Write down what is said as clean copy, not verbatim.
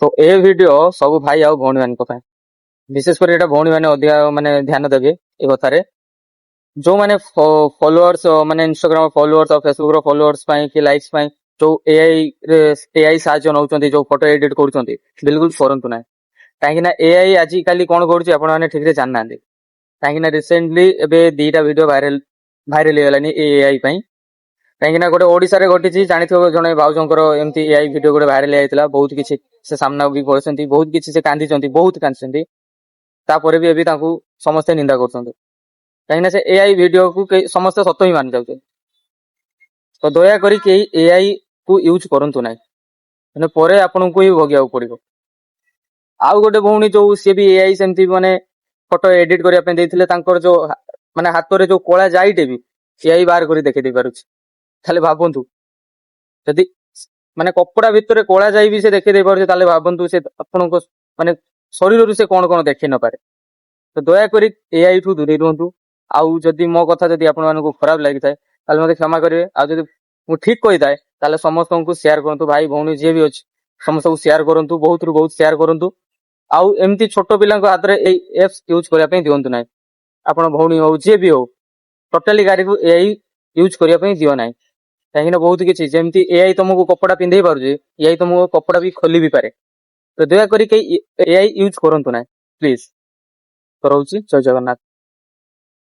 ତ ଏ ଭିଡିଓ ସବୁ ଭାଇ ଆଉ ଭଉଣୀ ମାନଙ୍କ ପାଇଁ। ବିଶେଷ କରି ଏଇଟା ଭଉଣୀ ମାନେ ଅଧିକା ମାନେ ଧ୍ୟାନ ଦେବେ ଏ କଥାରେ। ଯୋଉମାନେ ଫଲୋଅର୍ସ, ମାନେ ଇନଷ୍ଟାଗ୍ରାମ ଫଲୋଅର୍ସ ଆଉ ଫେସବୁକ ର ଫଲୋଅର୍ସ ପାଇଁ କି ଲାଇକ୍ସ ପାଇଁ ଯୋଉ ଏଆଇ ରେ ଏଆଇ ସାହାଯ୍ୟ ନଉଛନ୍ତି, ଯୋଉ ଫଟୋ ଏଡିଟ କରୁଛନ୍ତି, ବିଲକୁଲ କରନ୍ତୁ ନାହିଁ। କାହିଁକି ନା ଏଆଇ ଆଜି କାଲି କଣ କରୁଛି, ଆପଣ ମାନେ ଠିକ ରେ ଜାଣିନାହାନ୍ତି। କାହିଁକି ନା ରିସେଣ୍ଟଲି ଏବେ ଦିଟା ଭିଡିଓ ଭାଇରାଲ ଭାଇରାଲ ହେଇଗଲାଣି ଏ ଏଆଇ ପାଇଁ। କାହିଁକି ନା ଗୋଟେ ଓଡିଶାରେ ଘଟିଛି, ଜାଣିଥିବ, ଜଣେ ଭାଉଜଙ୍କର ଏମିତି ଏଆଇ ଭିଡିଓ ଗୋଟେ ଭାଇରାଲ ହେଇଯାଇଥିଲା। ବହୁତ କିଛି ସେ ସାମ୍ନାକୁ ବି କରିଛନ୍ତି, ବହୁତ କିଛି ସେ କାନ୍ଦିଛନ୍ତି, ବହୁତ କାନ୍ଦିଛନ୍ତି। ତାପରେ ବି ଏବେ ତାଙ୍କୁ ସମସ୍ତେ ନିନ୍ଦା କରୁଛନ୍ତି, କାହିଁକି ନା ସେ ଏଆଇ ଭିଡିଓକୁ କେହି ସମସ୍ତେ ସତ ହିଁ ମାନି ଯାଉଛନ୍ତି। ତ ଦୟାକରି କେହି ଏଆଇ କୁ ୟୁଜ କରନ୍ତୁ ନାହିଁ, ମାନେ ପରେ ଆପଣଙ୍କୁ ହିଁ ଭୋଗିବାକୁ ପଡିବ। ଆଉ ଗୋଟେ ଭଉଣୀ ଯୋଉ, ସିଏ ବି ଏଆଇ ସେମିତି ମାନେ ଫଟୋ ଏଡିଟ କରିବା ପାଇଁ ଦେଇଥିଲେ। ତାଙ୍କର ଯୋଉ ମାନେ ହାତରେ ଯୋଉ କଳା ଜାଇଟେ ବି ଏଆଇ ବାହାର କରି ଦେଖେଇ ଦେଇ ପାରୁଛି। ଖାଲି ଭାବନ୍ତୁ, ଯଦି ମାନେ କପଡା ଭିତରେ କଳା ଜାଇ ବି ସେ ଦେଖେଇ ଦେଇ ପାରୁଛି, ତାହେଲେ ଭାବନ୍ତୁ ସେ ଆପଣଙ୍କ ମାନେ ଶରୀରରୁ ସେ କଣ କଣ ଦେଖେଇ ନପାରେ। ତ ଦୟାକରି ଏଆଇ ଠୁ ଦୂରେଇ ରୁହନ୍ତୁ। ଆଉ ଯଦି ମୋ କଥା ଯଦି ଆପଣମାନଙ୍କୁ ଖରାପ ଲାଗିଥାଏ, ତାହେଲେ ମତେ କ୍ଷମା କରିବେ। ଆଉ ଯଦି ମୁଁ ଠିକ କହିଥାଏ, ତାହେଲେ ସମସ୍ତଙ୍କୁ ସେୟାର କରନ୍ତୁ। ଭାଇ ଭଉଣୀ ଯିଏ ବି ଅଛି, ସମସ୍ତଙ୍କୁ ସେୟାର କରନ୍ତୁ, ବହୁତରୁ ବହୁତ ସେୟାର କରନ୍ତୁ। ଆଉ ଏମିତି ଛୋଟ ପିଲାଙ୍କ ହାତରେ ଏଇ ଏପ୍ସ ୟୁଜ କରିବା ପାଇଁ ଦିଅନ୍ତୁ ନାହିଁ। ଆପଣ ଭଉଣୀ ହଉ, ଯିଏ ବି ହଉ, ଟୋଟାଲି ଗାଡିକୁ ଏଆଇ ୟୁଜ କରିବା ପାଇଁ ଦିଅ ନାହିଁ। କାହିଁକି ନା ବହୁତ କିଛି, ଯେମିତି ଏଆଇ ତମକୁ କପଡା ପିନ୍ଧେଇ ପାରୁଛି, ଏଆଇ ତମକୁ କପଡା ବି ଖୋଲି ବି ପାରେ। ତ ଦୟାକରି କେହି ଏଆଇ ୟୁଜ କରନ୍ତୁ ନାହିଁ, ପ୍ଲିଜ। ତ ରହୁଛି, ଜୟ ଜଗନ୍ନାଥ।